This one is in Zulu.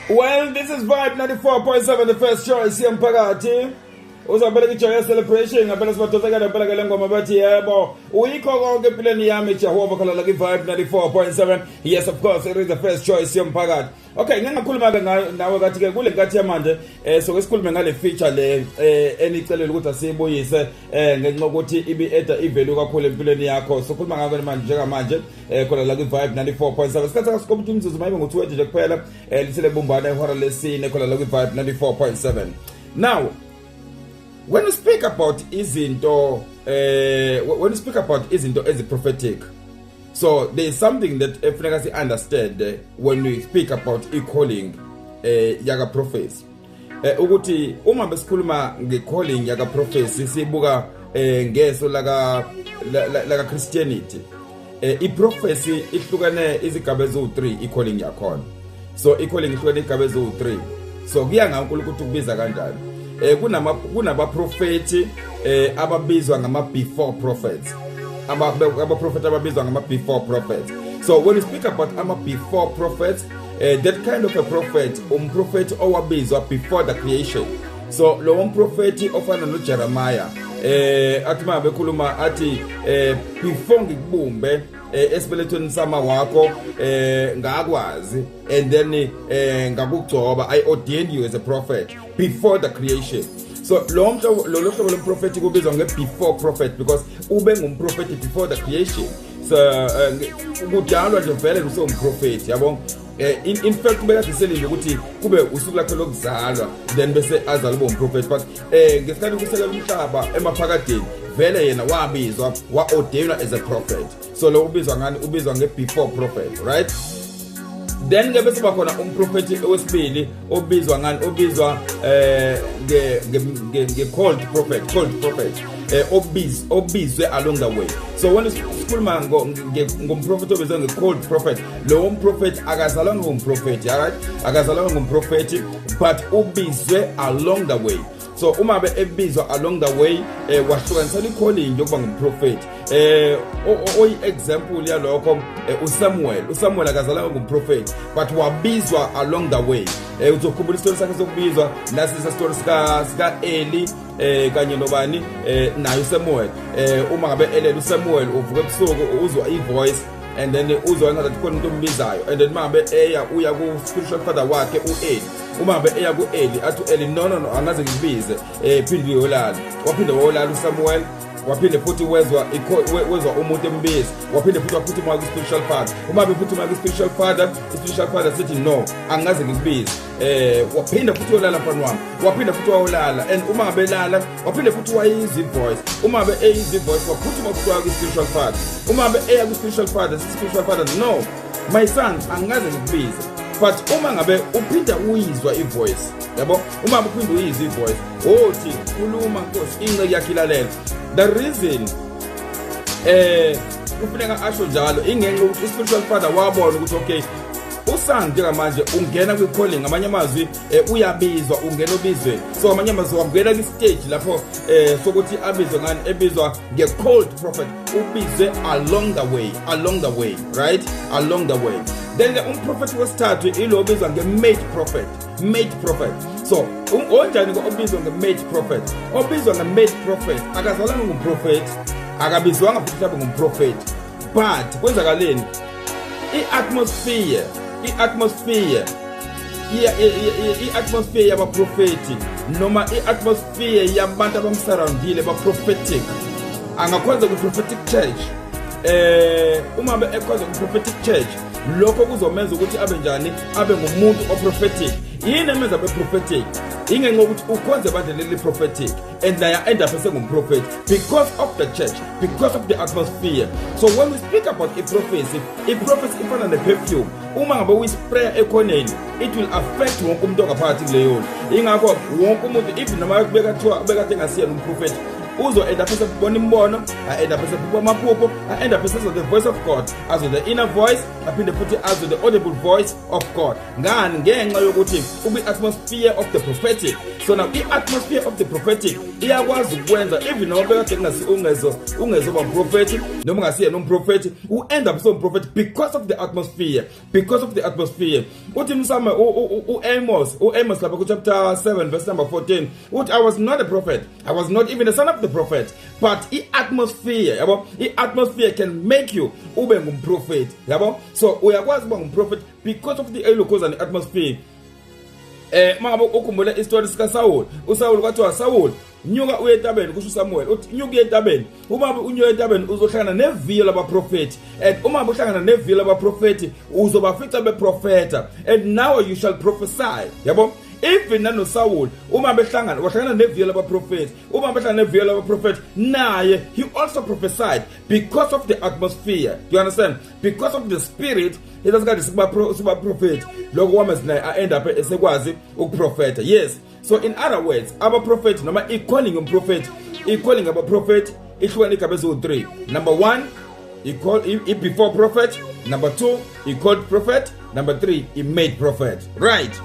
Well, this is Vibe 94.7, the first choice yomphakathi. Uzabeleka ijoy celebration ngapela sibadosekela phela ke lengoma bathi yebo. Uyikho konke empilweni yami Jehova khala la Vibe 94.7. Yes, of course, it is the first choice yomphakathi. Okay, ngingakhuluma ke nawe kathi ke kule nkathi yamanje soke sikhulume ngale feature le enicelela ukuthi asiyibuyise ngenxa yokuthi ibi eda ivalue kakhulu empilweni yakho. Sokhuluma ngako manje njengamanje khona la kwi-Vibe 94.7. Isikhathi sakho imizuzu mayibe ngo-20 nje kuphela lithele bumbana ihora lesine khona la kwi-Vibe 94.7. Now, when you speak about izinto when you speak about izinto ezi prophetic, so there is something that efuneka si understand when we speak about i-calling yaka prophecy, ukuthi uma besikhuluma nge-calling yaka prophecy, sibuka ngeso laka Christianity, i-prophecy ihlukene izigaba eziwu3, i-calling yakhona. So i-calling ihlukene izigaba eziwu3, so kuya ngaNkulunkulu ukuthi ukubiza kanjani. Kunama kunaba profeti ababizwa ngama before prophets, aba prophet ababizwa ngama before prophets. So when we speak about ama before prophets, that kind of a prophet, umprofeti owabizwa before the creation. So lo mprofeti ofana noJeremiah, athi uma bekhuluma athi, "Before ngikubumbe esibelethweni sama wakho, ngakwazi and then ngakugcoba. I ordained you as a prophet before the creation." So lo mhlobo, lo hlobo lomprofeti kubizwa nge-before prophet because ube ngumprofeti before the creation. So kudalwa nje vele usewumprofeti, yabo. In fact, ubekade selinde ukuthi kube usuku lakhe lokuzalwa, then bese azalwe ube umprofeti, but ngesikhathi kusekela umhlaba emaphakadeni, vele yena wabizwa, wa-ordainwa as a prophet. So lo ubizwa ngani? Ubizwa nge-before prophet, right? Then ke bese bakhona umprofeti wesibili obizwa ngani? Obizwa nge called prophet, called prophet, obizwe along the way. So when sikhuluma ngomprofeti obizwe nge called prophet, lo mprofeti akazalwanga ngumprofeti, alright? Akazalwanga ngumprofeti, but ubizwe along the way. So uma be ebizwa along the way, wahlukanisela i-calling yokuba ngumprofeti. Oyi example yalokho, uSamuel. USamuel akazalanga ngumprofeti, but wabizwa along the way. Uzokhumbula isitori sakhe sokubizwa, nasi story sika Eli kanye nobani, naye uSamuel. Uma ngabe elele uSamuel, uvuka ebusuku, uzwa i-voice and then uzwa engathi khona umuntu ombizayo, and then mangabe eya, uya ku spiritual father wakhe uEli. Uma ngabe eya ku-Eli, athi uEli, "No, no, no, angaze ngikubize." Phinde uyolala. Waphinde wayolala uSamuel, waphinde futhi wezwa umuntu embiza. Waphinde futhi waphuthuma ku-spiritual father. Uma bephuthuma ku-spiritual father, i-spiritual father sithi, "No, angaze ngikubize." Waphinde futhi uyolala, mfana wami. Waphinde futhi wayolala, and uma ngabe elala, waphinde futhi wayizwa ivoice. Uma ngabe eyizwa ivoice, waphuthuma futhi waya ku-spiritual father. Uma ngabe eya ku-spiritual father, spiritual father, "No, my son, angaze ngikubize." But uma ngabe uphinda uyizwa ivoice, yabo, uma ngabe uphinda uyizwa ivoice, othi, "Khuluma Nkosi, inceku yakho ilalela." The reason kufuneka asho njalo ingenxa ukuthi i-spiritual father wabona ukuthi, okay, uSang njengamanje ungena kwi-calling. Ngamanye amazwi, uyabizwa, ungena obizweni. So ngamanye amazwi, wangena kwi-stage lapho sokuthi abizwe ngani? Ebizwa nge-called prophet, ubizwe along the way, along the way, right? Along the way. Then ke umprofethi wesithathu ilo obizwa nge-made prophet, made prophet. So onjani ke obizwa nge-made prophet? Obizwa nge-made prophet akazalanga ngumprofethi, akabizwanga futhi mhlawumbe ngumprofethi, but kwenzakaleni? I-atmosphere yabaprofethi noma i-atmosphere yabantu abamsurroundile ba-prophetic. Angakhonza kwi-prophetic church. Uma be ekhonza kwi-prophetic church, lokho kuzomenza ukuthi abe njani? Abe ngumuntu o-prophetic. Yini emenza abe prophetic? Ingenxa yokuthi ukhonze ebandleni leli-prophetic, and naye end up esengumprofethi because of the church, because of the atmosphere. So when we speak about i-prophecy, i-prophecy ifana ne-perfume. Uma ngabe uyispraya ekhoneni, it will affect wonke umuntu ongaphakathi kuleyo ndlu. Ingakho wonke umuntu, even noma bekathiwa bekade engasiyena umprofethi, uzo end up esebona imibono, a-end up esephupha amaphupho, a-end up esezwa the voice of God, azwe the inner voice, aphinde futhi azwe the audible voice of God. Ngani? Ngenxa yokuthi ukwi-atmosphere of the prophetic. So now i-atmosphere of the prophetic iyakwazi ukwenza even noma bekade kungasi ungezo ungezoba umprofethi noma ungasiyena umprofethi, u-end up sowumprofethi because of the atmosphere, because of the atmosphere. Uthi msame u-Amos, u-Amos lapha ku-chapter 7 verse number 14 uthi, "I was not a prophet, I was not even a son of the prophet," but i-atmosphere, yabo, i-atmosphere can make you ube ngumprofethi, yabo. So uyakwazi ukuba ngumprofethi because of the elokhuzana atmosphere. Mangabe ukhumbula isitori sika Saul, uSaul kwathiwa, "Saul, nyuka uye entabeni," kusho uSamuel, uthi, "Nyuka uye entabeni. Uma unyuka entabeni uzohlangana neviyo labaprofeti, and uma uhlangana neviyo labaprofeti uzobafica beprofeta, and now you shall prophesy," yabo. Even nanoSaul uma behlangana wahlangana neviyo labaprofeti, uma behlangana neviyo labaprofeti naye he also prophesied because of the atmosphere. Do you understand? Because of the spirit esasikade sikubaprofeti, lokho kwamenza naye a-end up esekwazi ukuprofeta. Yes, so in other words, abaprofeti noma i-calling yomprofeti, i-calling abaprofeti ihlukane igaba eziwu-3. Number 1, i-before prophet. Number 2, i-called prophet. Number 3, i-made prophet, right?